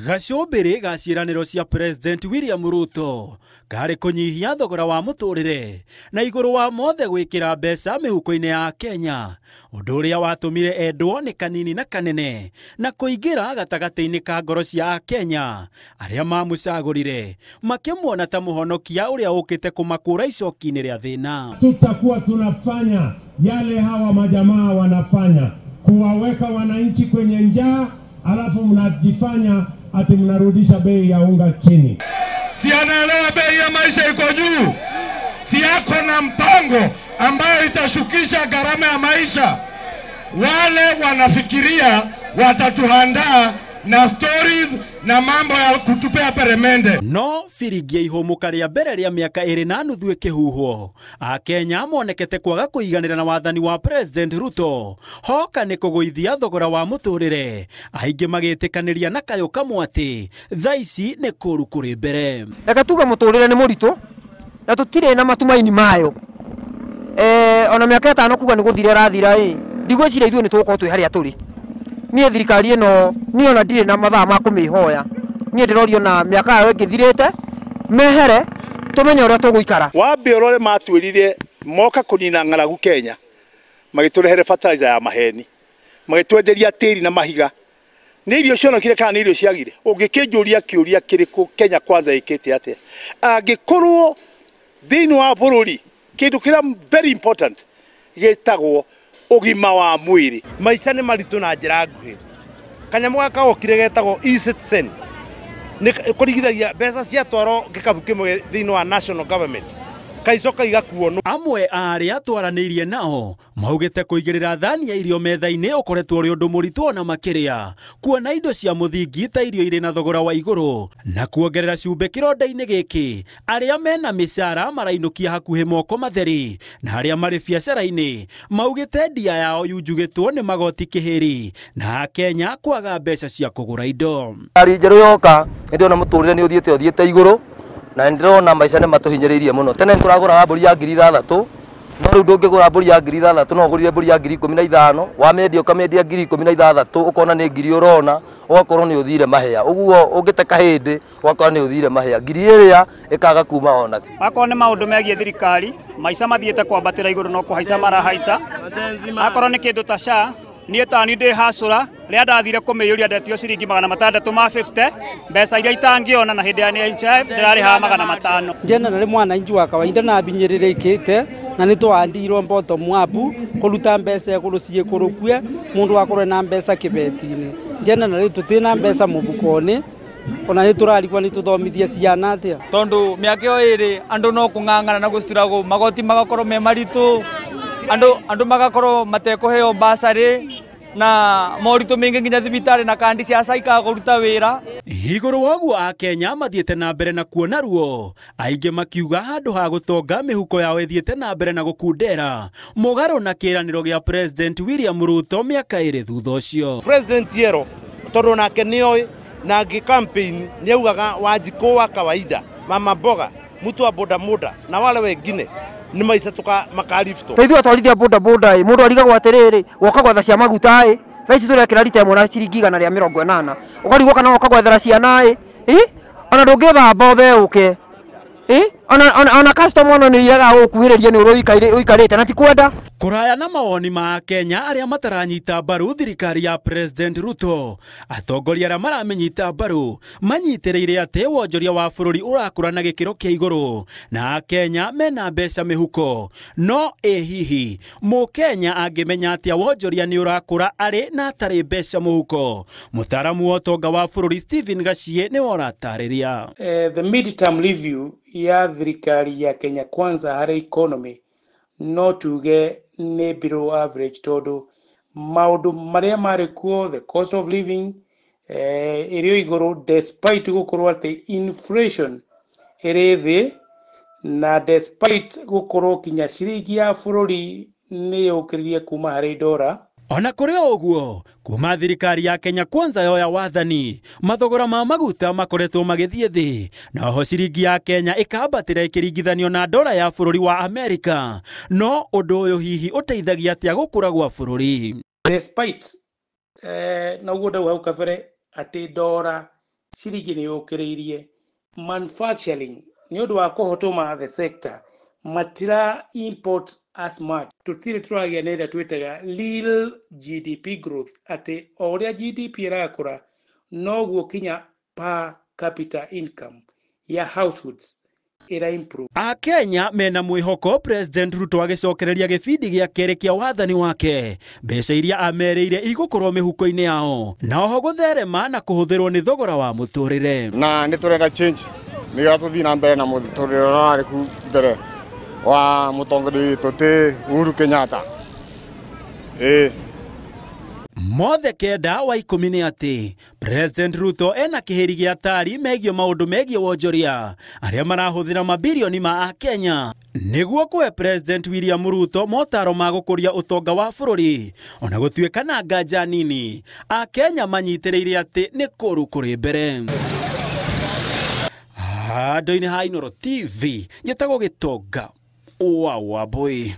Gacũmbĩrĩ ga ciĩranĩro cia President William Ruto karĩ kũnyihia thogora wa mũtũrĩre na igũrũ wa mothe gwĩkĩra mbeca mĩhuko-inĩ ya Kenya, ũndũ ũrĩa watũmire endwo nĩ kanini na kanene na kũingĩra gatagatĩ-inĩ ka ngoro cia Akenya arĩa mamũcagũrire makĩmuona ta mũhonokia ũrĩa ũkĩte kũmakũra icoki-inĩ rĩa thĩna. Tutakuwa tunafanya yale hawa majamaa wanafanya, kuwaweka wananchi kwenye njaa, alafu mnajifanya ati mnarudisha bei ya unga chini. Si anaelewa bei ya maisha iko juu? Si yako na mpango ambayo itashukisha gharama ya maisha? Wale wanafikiria watatuhandaa na stories na mambo ya kutupea peremende. No firingi ya ihũmũka rĩa mbere rĩa mĩaka 2.5 ĩkĩhuhwo, Akenya monekete kwaga kũiganĩra na wathani wa President Ruto hoka nĩ kũgũithia thogora wa mũtũrĩre, aingĩ magĩtĩkanĩria na kayũ kamwe atĩ thaa ici nĩ kũru kũrĩ mbere. Reke tuge mũtũrĩre nĩ mũritũ na tũtirĩ na matumaini mayo. Ona mĩaka 5 kuga nĩ gũthira ĩrathira ĩ, ndigwĩciria ithuĩ nĩ tũgũkorwo twĩ harĩa tũrĩ. Niĩ thirikari ĩno niĩ ona ndirĩ na mathaa ma kũmĩhoya, niĩ ndĩrorio na mĩaka yayo ĩngĩthirĩte mehere tũmenye ũrĩa tũgũikara. Wambe ũrore matwĩrire moka kũnina ng'aragu Kenya, magĩtũrehere fertilizer ya maheni, magĩtwenderia tĩri na mahiga. Nĩ irio cionokire kana nĩ irio ciagire? Ũngĩkĩnjũria kĩũria kĩrĩkũ Kenya Kwanza ĩkĩte atĩa? Angĩkorwo thĩinĩ wa bũrũri kĩndũ kĩrĩa very important gĩtagwo ũgima wa mwĩrĩ. Maica nĩ maritũ na njĩra nguhĩ. Kanyamũ gaka gokire getagwo e-citizen nĩ kũringithagia mbeca ciatwarwo gĩkabu kĩmwe thĩinĩ wa national government kaicoka igakuo. Amwe a arĩa twaranĩirie nao maugĩte kũigĩrĩra thani ya irio metha-inĩ ũkoretwo ũrĩ ũndũ mũritũ ona makĩria kuona indo cia mũthingi ta irio irĩ na thogora wa igũrũ na kuongerera cumbĩ kĩronda-inĩ gĩkĩ. Arĩa mena mĩcara marainũkia hakuhĩ moko matheri, na arĩa marĩ biacara-inĩ maugĩte ndia yao yunjugĩtwo nĩ magoti kĩhĩri na Akenya kwaga mbeca cia kũgũra indo. Thirikari njerũ yoka nĩ ndĩrona mũtũrĩre nĩ ũthiĩte igũrũ na ndĩrona maica nĩ matũhinyĩrĩirie mũno. Tene nĩtũragũraga mbũri ya 6,000, no rĩu ndũngĩgũra mbũri ya 6,000, no ũgũrire mbũri ya 15,000, wamĩendia ũkamĩendia 16,000, ũkona nĩ ngiri ũrona, ũgakorwo nĩ ũthire mahĩa. Ũguo ũngĩte kahĩndĩ ũgakorwo nĩ ũthire mahĩa, ngiri ĩrĩa ĩkaga kuma ona. Akorwo nĩ maũndũ megiĩ thirikari, maica mathiĩte kwambatĩra igũrũ no kũhaica marahaica. Akorwo nĩ kĩndũ ta SHA, niĩ tani ndĩ hacũra rĩrĩa ndathire kũmĩiyũria ndetio ciringi 650 mbeca iria itangĩona, na hĩndĩ ya NHIF ndĩrarĩhaga 500. Generally mwananchi wa kawaida na abinyĩrĩrĩkĩte na nĩ twandirwo bottom up kũruta mbeca igũrũ ciĩkũrũkue mũndũ akorwe na mbeca kĩbeti-inĩ. Generally tũtirĩ mbeca mũbuko-inĩ ona nĩ tũrarigwo nĩ tũthomithie ciana atĩa, tondũ mĩaka ĩyo ĩrĩ andũ no kũng'ang'ana na gũcituragwo magoti magakorwo me maritũ, andũ magakorwo matekũheo basarĩ na moritũ maingĩ nginya thibitarĩ na kandi cia SHA ikaga kũruta wĩra. Igũrũ wa ũguo Akenya mathiĩte na mbere na kuona ruo, aingĩ makiuga handũ ha gũtonga mĩhuko yao ĩthiĩte na mbere na gũkundera mũgarũ na kĩĩranĩro gĩa President William Ruto mĩaka 2 thutha ũcio. President Yero tondũ nake nĩoĩ na ngĩ campaign nĩaugaga Wanjikũ wa kawaida, mama mboga, mtu wa bodaboda na wale wengine nĩ maica makarifto. Ta ithuĩ atwarithia bodaboda ĩ, mũndũ arigagwo atĩrĩrĩ, woka gwetha cia maguta ĩ, thaa ici tũrekĩra rita ĩmwe na ciringi 180, ũkarigwo kana woka gwethera ciana ĩ, ona ndũngĩthamba ũtheũke, ona customer ona nĩ iregaga gũkuhĩrĩria nĩ ũrĩa ũikarĩte na ti kwenda. Kũraya na mawoni ma Akenya arĩa mataranyita mbaru thirikari ya President Ruto, atongoria arĩa maramĩnyita mbaru manyitĩrĩire atĩ wonjoria wa bũrũri ũrakũra na gĩkĩro kĩa igũrũ na Akenya mena mbeca mĩhuko. No ĩ hihi mũkenya angĩmenya atĩa wonjoria nĩ ũrakũra arĩ na atarĩ mbeca mũhuko? Mũtaaramu wa ũtonga wa bũrũri Stephen Gachie nĩwe ũratarĩria. The mid-term review ya thirikari ya Kenya Kwanza harĩ economy no tuge nĩ below average, tondũ maũndũ marĩa marĩ kuo, the cost of living ĩrĩ igũrũ despite gũkorwo atĩ inflation ĩrĩ thĩ, na despite gũkorwo kinya ciringi ya bũrũri nĩ yũkĩrĩrie kuma harĩ dora. Ona kũrĩ o ũguo, kuma thirikari ya Kenya Kwanza yoya wathani, mathogora ma maguta makoretwo magĩthiĩ thĩ, na oho ciringi ya Kenya ĩkambatĩra ĩkĩringithanio na dora ya bũrũri wa Amerika. No ũndũ ũyũ hihi ũteithagia atĩa gũkũra gwa bũrũri? Despite na ũguo ndauga hau kabere atĩ dora Ciringi nĩ yũkĩrĩirie manufacturing nĩ ũndũ wa kũhotoma the sector matira import as much, tũtirĩ tũragĩa na ĩrĩa twĩtaga real GDP growth, atĩ o ũrĩa GDP ĩrakũra noguo kinya per capita income ya households ĩra improve. Akenya mena mwĩhoko President Ruto agĩcokereria gĩbindi gĩa kerĩ kĩa wathani wake, mbeca iria amerĩire igũkorwo mĩhuko-inĩ yao na oho gũtherema na kũhũthĩrwo nĩ thogora wa mũtũrĩre. Na nĩ tũrenda change nĩgetha tũthiĩ na mbere na mũtũrĩre ũrĩa warĩ ku mbere wa mũtongoria witũ ti Uhuru Kenyatta. Mothe 9 wa 10 nĩ atĩ President Ruto ena kĩhĩri gĩa tari megiĩ maũndũ megiĩ wonjoria arĩa marahũthĩra mabirioni ma Akenya nĩguo kũhe President William Ruto motaro ma gũkũria ũtonga wa bũrũri. Ona gũtuĩka na nganja nini, Akenya manyitĩrĩire atĩ nĩ kũũru kũrĩ mbere. Handũ-inĩ ha Inooro TV njĩtagwo Gĩtonga wa Wambui.